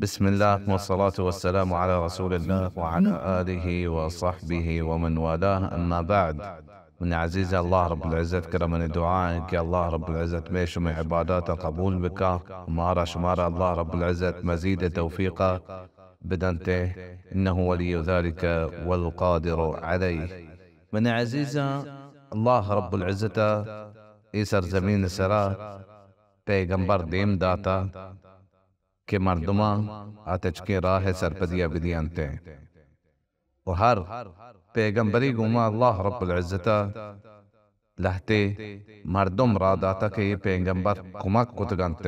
بسم الله والصلاة والسلام على رسول الله وعلى آله وصحبه ومن والاه، أما بعد. من عزیز، اللہ رب العزت کرا منی دعا ایں کہ اللہ رب العزت مئے شمئے عبادات قبول بکا، مارا شمارا اللہ رب العزت مزید توفیق بدنتے، انه ولی ذلك والقادر علیه. من عزیزاں، اللہ رب العزت اے سرزمین سرا پیغمبر دیم داتا کہ مردماں آ تچکیں راہ ءِ سرپدی ءَ بدیانت. و ہر پیغمبری گوما اللہ رب العزت ءَ لہتے مردم را داتا کہ اے پیغمبر کمک کتگ انت.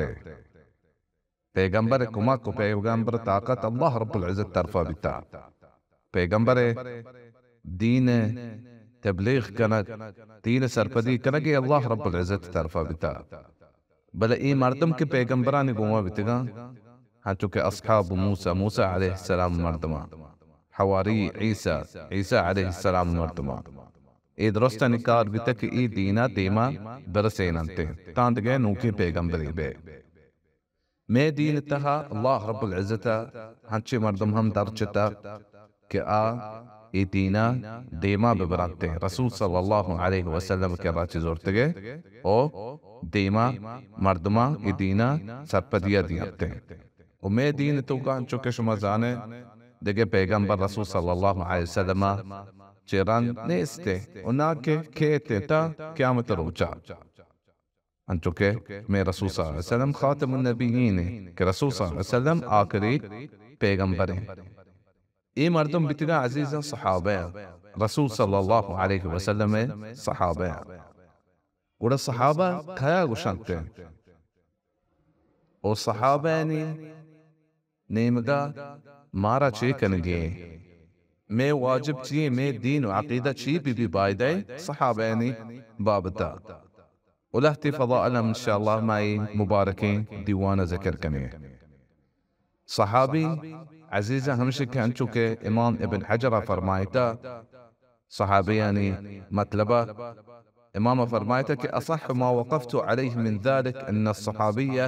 پیغمبر ءِ کمک و پیغمبر ءِ طاقت اللہ رب العزت ءِ طرفا بیتا. پیغمبر ءِ دین ءِ تبلیغ کنگ، دین ءِ سرپدی کنگ، اے اللہ رب العزت ءِ طرفا بیتا. بلے اے مردم کہ پیغمبرانی گوما بیتگاں، ہنچو کہ اصحاب موسی، موسی علیہ السلام مردماں، حواری عیسی، عیسی علیہ السلام مردماں، اے درستانی کار بیتگ کہ اے دینا دیما برسیننت، تاں دگہ نوکیں پیغمبرے بے. مئے دین تہا اللہ رب العزت ءَ ہنچیں مردم ہم درچتا کہ آ اے دینا دیما ببرنت. رسول صلی اللہ علیہ وسلم ءِ کرا چہ زرتگے او دیما مردماں اے دینا سرپدیا دینت. و مئے دین توکا انچو کہ شما زانے دگہ پیغمبر رسول صلی اللہ علیہ وسلم ءَ چہ رند نیست و نہ کہ کیت تا قیامت روچا. انچو کہ مئے رسول صلی اللہ علیہ وسلم خاتم النبیین ایں، کہ رسول صلی اللہ علیہ وسلم آخری پیغمبر ایں. اے مردم بیتگاں عزیزاں صحابہ، رسول صلی اللہ علیہ وسلم ءِ صحابہ. گڑا صحابہ کیا گوشنت؟ او صحابہ یعنی نیمگا مارا چے کنگی ایں؟ مئے واجب چی ایں؟ مئے دین و عقیدہ چی بی بی بایدہ صحابیانی بابتا؟ و لہتے فضائل ہم انشاءاللہ ما اے مبارکیں دیوانا ذکر کنیں. صحابی عزیز ہمشی کہ انچو کہ امام ابن حجر فرمائتا، صحابیانی مطلب، امام فرمائتا کہ اصح ما وقفت علیہ من ذلك ان الصحابی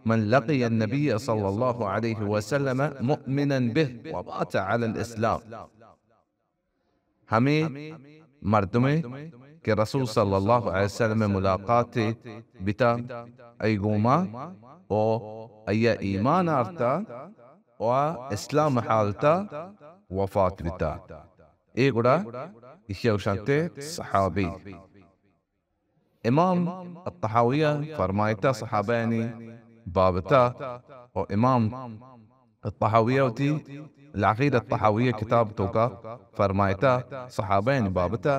من لقی النبی صلی اللہ علیہ وسلم مؤمنا به ومات علی الاسلام. ہمے مردمے کہ رسول صلی اللہ علیہ وسلم ملاقات بیتا، ای گوما او ایا ایمان آرتا و اسلام حالتا وفات بیتا. اے گڑا ایشی گوشنت صحابی. امام الطحاویہ فرمائتا صحابیانی بابتا، و امام الطحاویہ وتی العقیدہ الطحاویہ کتاب توکا فرمائتا صحابیانی بابتا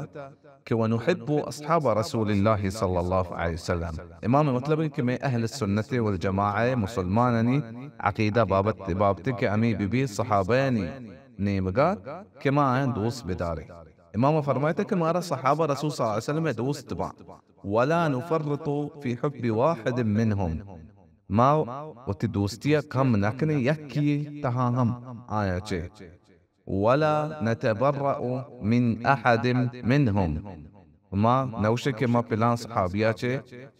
کہ ونحب اصحاب رسول اللہ صلی اللہ علیہ وسلم. امام مطلب کہ میں اہل سنت والجماعہ مسلمانانی عقیدہ بابت، بابت کہ ہمے بی بی صحابیانی نیمگا کہ ما آیاں دوست بداریں. امام فرمائتا کہ مارا صحابہ رسول صلی اللہ علیہ وسلم دوست باں. ولا نفرط في حب واحد منهم. ما وتی دوستیا کم نکنیں یکی تہا ہم آیا چے. ولا نتبرأ من احد منهم. ما نوشے کہ ما پلان صحابیا چے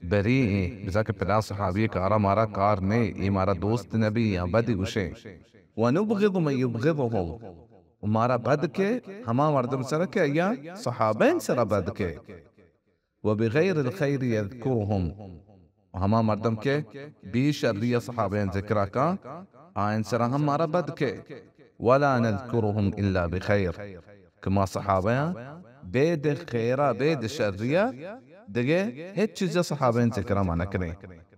بری ایں، بزاں کہ پلان صحابی کارا مارا کار نے، اے مارا دوست نبی یا بد گوشے. ونبغض من يبغضهم. و مارا بد کے ہما مردم سرا کہ ایا صحابین سرا بد کے. وبغير الخير يذكرهم. و ہما مردم کہ بی شری صحابین ذکرا کاں، آئین سرا ہم مارا بد کے. ولا نذكرهم الا بخير. کہ ما صحابیاں بید خیرا، بید شریا، دگہ ہچ چیزا صحابین ذکرا ما نکنیں.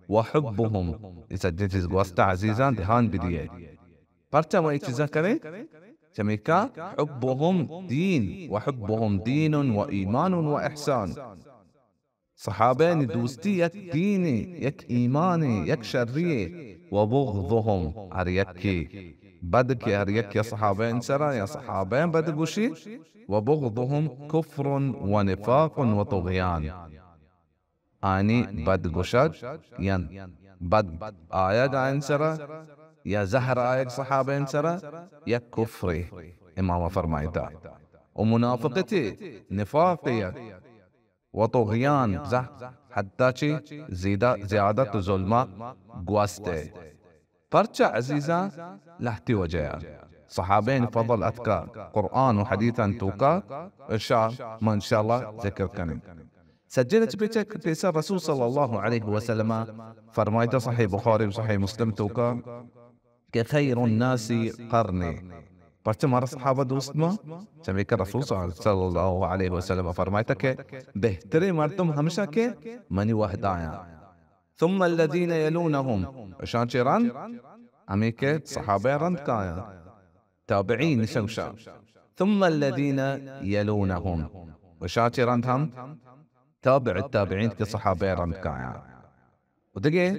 وحبهم، اے سجیں چیز گوستا عزیزاں دھیان بدیے. پرچا ما اے چیزاں کنیں؟ چمیکا حبهم دین، وحبهم دین وایمان واحسان. صحابیانی دوستی یک دینے، یک ایمانے، یک شریے. وبغضهم، ہر یکے بد کے ہر یکے صحابیان سرا یا صحابیان بد گوشی. وبغضهم كفر ونفاق وطغيان. آنی بد گوشگ یا بد آیگ آئین سرا یا زہر آیگ صحابین سرا یا کفرے، امام فرمائتا، و منافقتے، نفاقے، و طغیان، زہ-، حتی چی زیادہ، زیادت و ظلما گوستے. پرچا عزیزاں؟ لہتے وجہ ءَ۔ صحابین فضل اتکا قرآن و حدیثان توکا، اشاں ما انشاءاللہ ذکر کنیں۔ سجل چہ پیچھا پیسر رسول صلی اللہ علیہ وسلم فرمائتا، صحیح بخاری و صحیح مسلم توکا، کہ خیر الناس قرنی۔ پرچہ مارا صحابہ دوست ما؟ چمیکہ رسول صلی اللہ علیہ وسلم فرمائتا کہ بہترین مردم ہمشہ کہ منی وہدایاں۔ ثم الذین یلونہم، اشاں چہ رند ہمے کہ صحابہ رند کایاں، تابعین شوشاں۔ ثم الذین یلونہم، اشاں چہ رند ہم تابع التابعین کہ صحابہ رند کایاں۔ و دگہ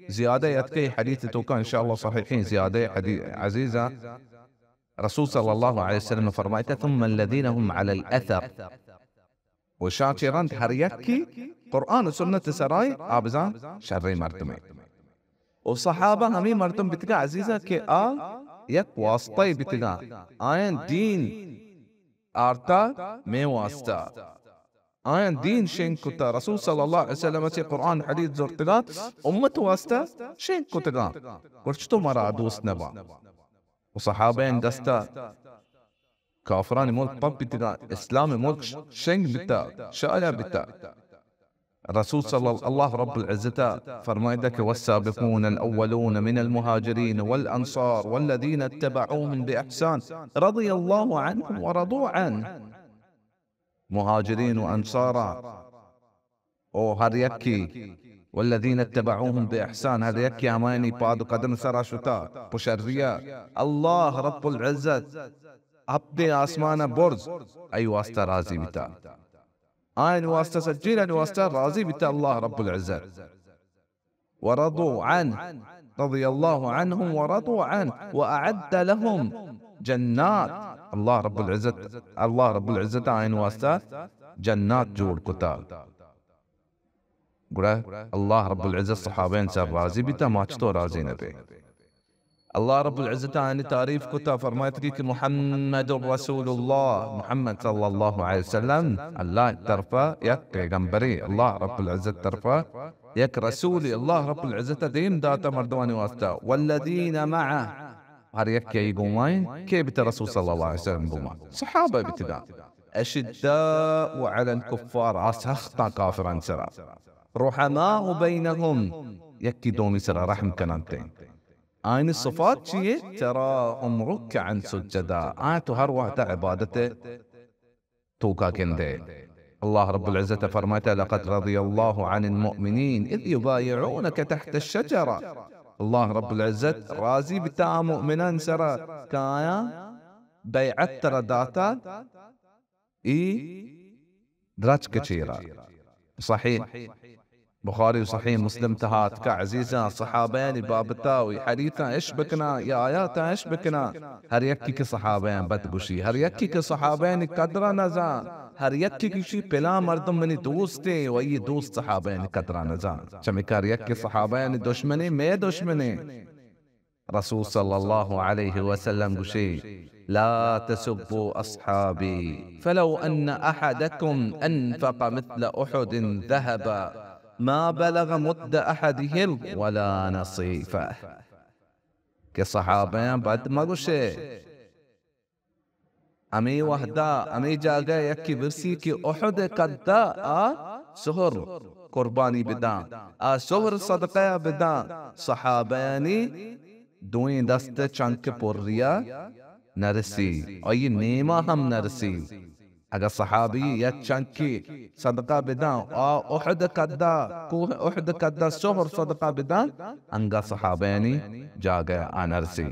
زیادہ اتکے حدیث توکا انشاءاللہ صحیحین زیادہ حدیث عزیزاں۔ رسول صلی اللہ علیہ وسلم فرمائتا، ثم الذین هم علی الاثر۔ و شاں چہ رند ہر یکی قرآن و سنت سرائے آ بزاں شریں مردمے۔ و صحابہ ہمے مردم بیتگا عزیزاں کہ آ یک واسطہ بیتگا، آیاں دین آرتا مئے واسطہ۔ آیاں دین شنگ کتا۔ رسول صلی اللہ علیہ وسلم چہ قرآن حدیث زرتگا، امت واسطہ شنگ کتگا۔ گڑا چتو مارا دوست نبا؟ و صحابین دستا کافرانی ملک پپ بیتگا، اسلام ملک شنگ بیتا، شایا بیتا۔ رسول صلی اللہ، اللہ رب العزت فرمائتا کہ والسابقون الاولون من المهاجرين والانصار والذين اتبعوهم باحسان رضي الله عنهم ورضوا عنه۔ مہاجرین و انصارا او ہر یکی، والذین اتبعوهم باحسان، ہر یکی ہمایانی پاد و قدم سرا شتا پہ شریا، اللہ رب العزت ہپتیں آسمانا برز ای واسطہ راضی بیتا۔ آیانی واسطہ، سجینانی واسطہ راضی بیتا اللہ رب العزت۔ ورضوا عنه، رضی اللہ عنهم ورضوا عنه، واعد لهم جنات، اللہ رب العزت، اللہ رب العزت آیانی واسطہ جنات جوڑ کتا۔ گڑا اللہ رب العزت صحابین سر راضی بیتا، ما چتو راضی نبے؟ اللہ رب العزت آیانی تعریف کتا، فرمائتگی کہ محمد رسول اللہ، محمد صلی اللہ علیہ وسلم اللہ طرفا یک پیغمبرے، اللہ رب العزت طرفا یک رسولے، اللہ رب العزت دیم داتا مردمانی واسطہ۔ والذین معه، ہر یکے گومائیں، کے بیتا رسول صلی اللہ علیہ وسلم گوما؟ صحابہ بیتگا۔ اشداء علی الکفار، آ سختا کافران سرا۔ رحماء بینهم، یکی دومی سرا رحم کننتیں۔ آیانی صفات چیے؟ تراهم رکعا سجدا، آ تو ہر وہدا عبادت توکا گندے۔ اللہ رب العزت فرمائتا، لقد رضی اللہ عن المؤمنین اذ یبایعونک تحت الشجرہ۔ اللہ رب العزت راضی بیتا آ مؤمنان سرا کہ آیاں بیعت ترا داتا ای درچک چیرا۔ صحیح بخاری و صحیح مسلم تہا اتکا۔ عزیزاں، صحابیانی بابتا و ای حدیثاں اش بکنا، یا آیاتاں اش بکنا، ہر یکی کہ صحابیاں بد گوشی، ہر یکی کہ صحابیانی قدرا نزان، ہر یکی کہ گوشی پلان مردم منی دوستے و ای دوست صحابیانی قدرا نزان، چمیکہ ہر یکی صحابیانی دشمنے مئے دشمنے۔ رسول صلی اللہ علیہ وسلم گوشی، لا تسبوا اصحابی فلو ان احدکم انفق مثل احد ذهبا ما بلغ مد احدهم ولا نصیفه۔ کہ صحابیاں بد مگوشے، ہمے وہدا، ہمے جاگہ یکے برسی کہ احد قدا آ سہر قربانی بداں، آ سہر صدقہ بداں، صحابیانی دوئیں دست چنک پریا نرسی، آئی نیما ہم نرسی۔ اگہ صحابی یک چنکے صدقہ بداں، آ احد قدا، کوہ احد قدا سہر صدقہ بداں، انگا صحابیانی جاگہ آ نرسی۔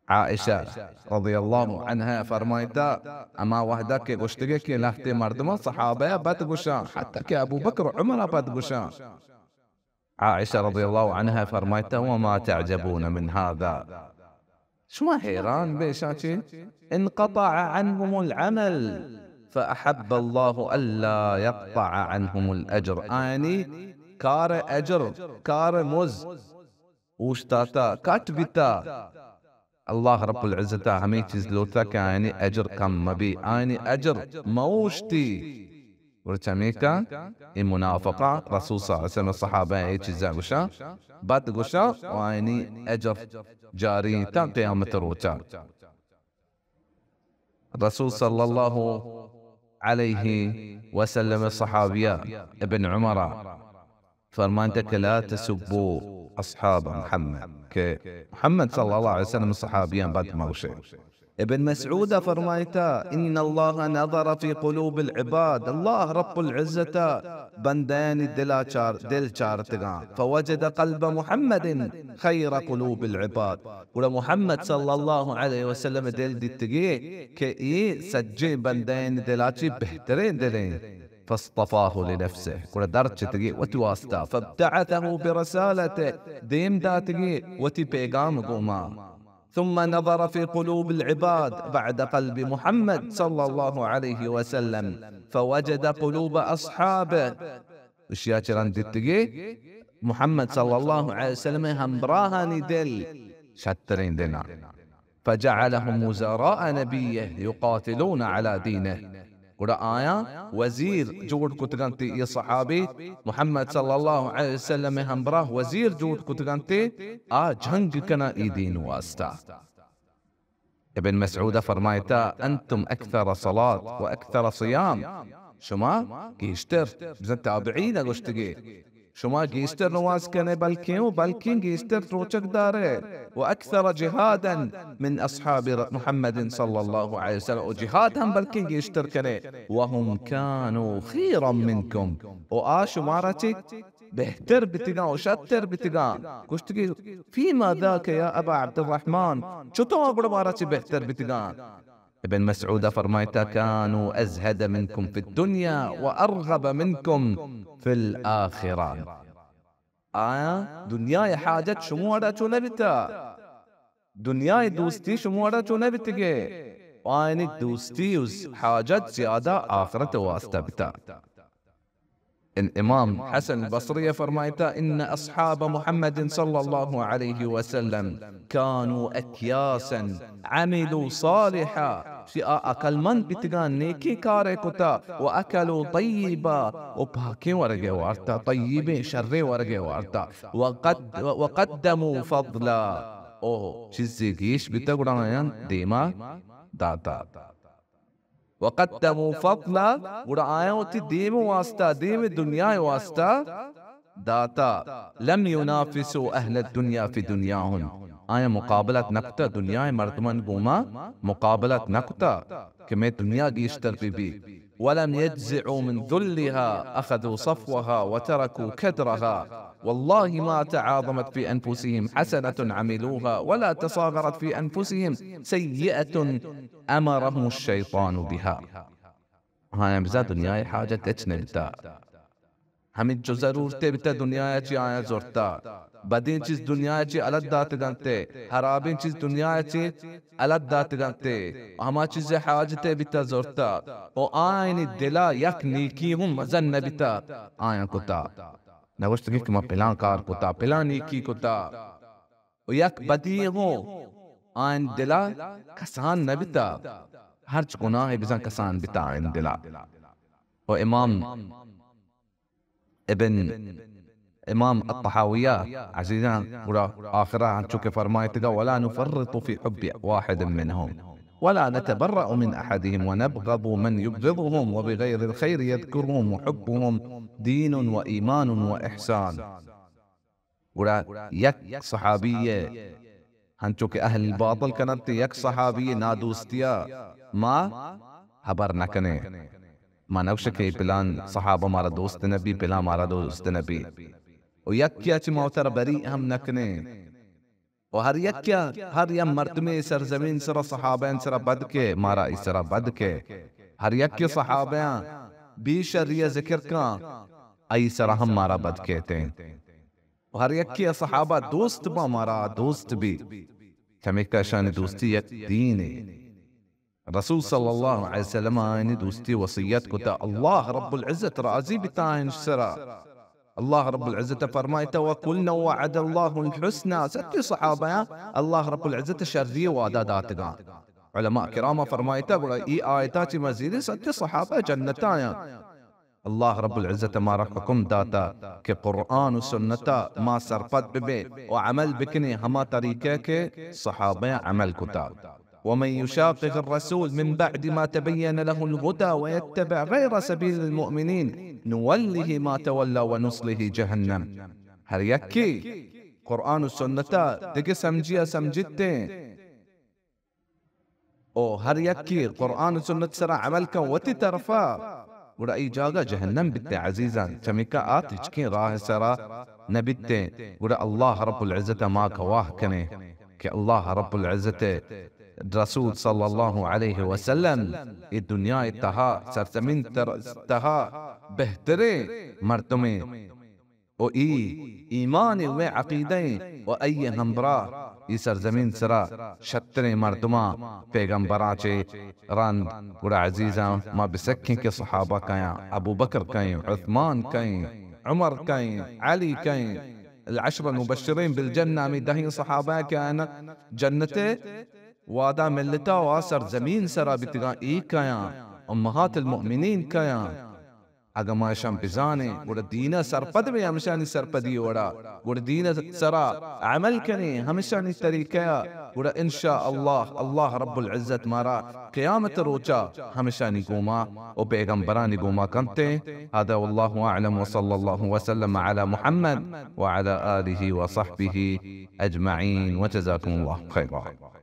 عائشہ رضی اللہ عنہا فرمائتا، اما وہدا کہ گوشتگے کہ لہتے مردماں صحابہ بد گوشاں، حتی کہ ابوبکر و عمر بد گوشاں۔ عائشہ رضی اللہ عنہا فرمائتا، وما تعجبون من هذا؟ شما حیران بے شاں چے؟ انقطع عنهم العمل فأحب الله ألا يقطع عنهم الأجر۔ آیانی کار اجر، کار مز اوشتاتا، کٹ بیتا۔ اللہ رب العزت ء ہمے چیز لوٹتا کہ آیانی اجر کم مبی، آیانی اجر مہ اوشتی۔ گڑا چمیکا اے منافقاں رسول صلی اللہ علیہ وسلم صحابہ اے چیزاں گوشاں، بد گوشاں، و آئینی اجر جاری تا قیامت روچا۔ رسول صلی اللہ علیہ وسلم صحابیہ ابن عمر فرمائتا کہ لا تسبوا اصحاب محمد، کہ محمد صلی اللہ علیہ وسلم صحابیاں بد مگوشے۔ ابن مسعود فرمائتا، ان اللہ نظر فی قلوب العباد، اللہ رب العزت بندیانی دلا چار، دل چارتگاں، فوجد قلب محمد خیر قلوب العباد، گڑا محمد صلی اللہ علیہ وسلم دل دیتگی کہ اے سجیں بندین دلا چی بہتریں دلیں۔ فاصطفاه لنفسه، گڑا درچتگی وتی واسطہ، فابتعثه برسالته، دیم داتگی وتی پیغام گوما۔ ثم نظر في قلوب العباد بعد قلب محمد صلى الله عليه وسلم فوجد قلوب أصحابه، اشیا چران دیتگی محمد صلی اللہ علیہ وسلم ہمراہانی دل شتریں دلاں۔ فجعلهم وزراء نبيه يقاتلون على دينه، گڑا آیاں وزیر جوڑ کتگنت، اے صحابی محمد صلی اللہ علیہ وسلم ہمراہ وزیر جوڑ کتگنت، آ جنگ کنا اے دین واسطہ۔ ابن مسعود فرمائتا، انتم اکثر صلاة و اکثر صیام، شما گیشتر، بزن تابعین گوشتگی، شما گیشتر نماز کنے بلکیں و بلکیں گیشتر روچک دارے، و اکثر جہادا من اصحاب ر-، محمد صلی اللہ علیہ وسلم، و جہاد ہم بلکیں گیشتر کنے، وهم كانوا خيرا منكم، و آ شمارا چی بہتر بتگاں و شتر بتگاں۔ گوشتگی، فيما ذاك يا أبا عبد الرحمن، چطور گڑا مارا چی بہتر بتگاں؟ ابن مسعود فرمائتا، كانوا أزهد منكم في الدنيا وأرغب منكم في الآخرة۔ آیا دنیا حاجت شموڑا چو نبتا؟ دنیا دوستی شموڑا چو نبتگے؟ آئینی دوستی و حاجت زیادہ آخرت واسطہ بتا۔ ان امام حسن بصری فرمائتا، ان اصحاب محمد صلی اللہ علیہ وسلم كانوا اکیاسا عملوا صالحا، شی آ عقلمند بیتگاں، نیکی کارے کتا، و اکلوا طیبا، و پاکیں ورگے وارتا، طیبیں شریں ورگے وارتا، و قد-، و قدموا فضلا، او چیزے گیش بیتا گڑا آیان دیما داتا۔ وقدموا فضلا، گڑا آیاں وتی دیم واسطہ، دیم دنیا واسطہ داتا۔ لم ينافسوا أهل الدنيا في دنياهم، آیاں مقابلت نکتا، دنیا مردمان گوما مقابلت نکتا کہ میں دنیا گیشتر بی بی۔ ولم يجزعوا من ذلها، أخذوا صفوها وتركوا كدرها۔ والله ما تعاظمت في أنفسهم حسنة عملوها ولا تصاغرت في أنفسهم سيئة أمرهم الشيطان بها۔ آیاں بزاں دنیا حاجت ہچ نہ بیتا۔ ہمینچو ضرورتے بیتا دنیا چی آیاں زرتا۔ بدیں چیز دنیا چی الگ داتگنتے، حرابیں چیز دنیا چی الگ داتگنتے۔ ہما چیز حاجتے بیتا زرتا۔ و آئینی دلا یک نیکی ہوں مزن نہ بیتا آیاں کتا۔ نگوشتگی کہ ما پلان کار کتا، پلان نیکی کتا۔ و یک بدی ہوں آئین دلا کسان نہ بیتا، ہرچ گناہ بزن کسان بیتا آئین دلا۔ و امام ابن، امام الطحاویہ عزیزاں گڑا آخرا انچو کہ فرمائتگا، ولا نفرط في حب واحد منهم ولا نتبرأ من أحدهم ونبغض من يبغضهم وبغير الخير يذكرهم وحبهم دين وإيمان وإحسان۔ گڑا یک صحابی ء ہنچو کہ اہل باطل کننت، یک صحابی ء نادوستی ء ما ہبر نہ کنیں۔ ما نگوش کہ پلان صحابہ مارا دوست نہ بی، پلان مارا دوست نہ بی۔ و یکیا چہ ما وتارا بری ہم نہ کنیں۔ و ہر یکیا، ہر یک مردمے سرزمین سرا صحابہ سرا بد کے، مارا ای سرا بد کے۔ ہر یک صحابہ بی شری ذکر کن، ای سرا ہم مارا بد کیتے۔ و ہر یکے ء صحابہ دوست باں، مارا دوست بی۔ چمیکا اشانی دوستی یک دینے۔ رسول صلی اللہ علیہ وسلم آیانی دوستی وصیت کتا، اللہ رب العزت راضی بتا انش سرا۔ اللہ رب العزت فرمائتا، وكلا وعد الله الحسنى، سچے صحابہ آں اللہ رب العزت شری وعدہ داتگاں۔ علماء کرام فرمائتا، گڑا ای آیتا چی مزید سچے صحابہ جنت آیاں۔ اللہ رب العزت مارا حکم داتا کہ قرآن و سنتا ما سرپد ببیں و عمل بکنیں ہما طریقہ کہ صحابہ عمل کتا۔ ومن يشاقق الرسول من بعد ما تبين له الهدى ويتبع غير سبيل المؤمنين نوله ما تولى ونصله جهنم۔ ہر یکے قرآن و سنتا دگہ سمجھیا سمجھتیں، او ہر یکے قرآن و سنت سرا عمل کن وتی طرفا، گڑا ای جاگہ جہنم بیتے عزیزان، چمیکا آ تچکیں راہ سرا نہ بیتے۔ گڑا اللہ رب العزت ما گواہ کنے کہ اللہ رب العزت رسول صلی اللہ علیہ وسلم ای دنیا تہا، سرزمین تر-، تہا بہتریں مردمیں و ای ایمان و عقیدہ و ای ہمراہ ای سرزمین سرا شتریں مردماں پیغمبراں چے رند۔ گڑا عزیزاں، ما بسکیں کہ صحابہ کایاں، ابو بکر کائیں، عثمان کائیں، عمر کائیں، علی کائیں، العشر المبشرین بالجنہ، ہمیں دہیں صحابہ کایاں جنت وعدہ ملتا و آ سرزمین سرا بیتگاں، ای کایاں، امہات المؤمنین کایاں۔ اگاں ما اشاں بزانیں، گڑا دین ء سرپد بیں، ہمشانی سرپدی وڑا، گڑا دین ء سرا عمل کنیں، ہمشانی طریقہ ء، گڑا ان شاء اللہ، اللہ رب العزت مارا قیامت روچا ہمشانی گوما و پیغمبرانی گوما کنتیں۔ هذا والله أعلم وصلى الله وسلم على محمد وعلى آله وصحبه أجمعين وجزاكم الله خيرا۔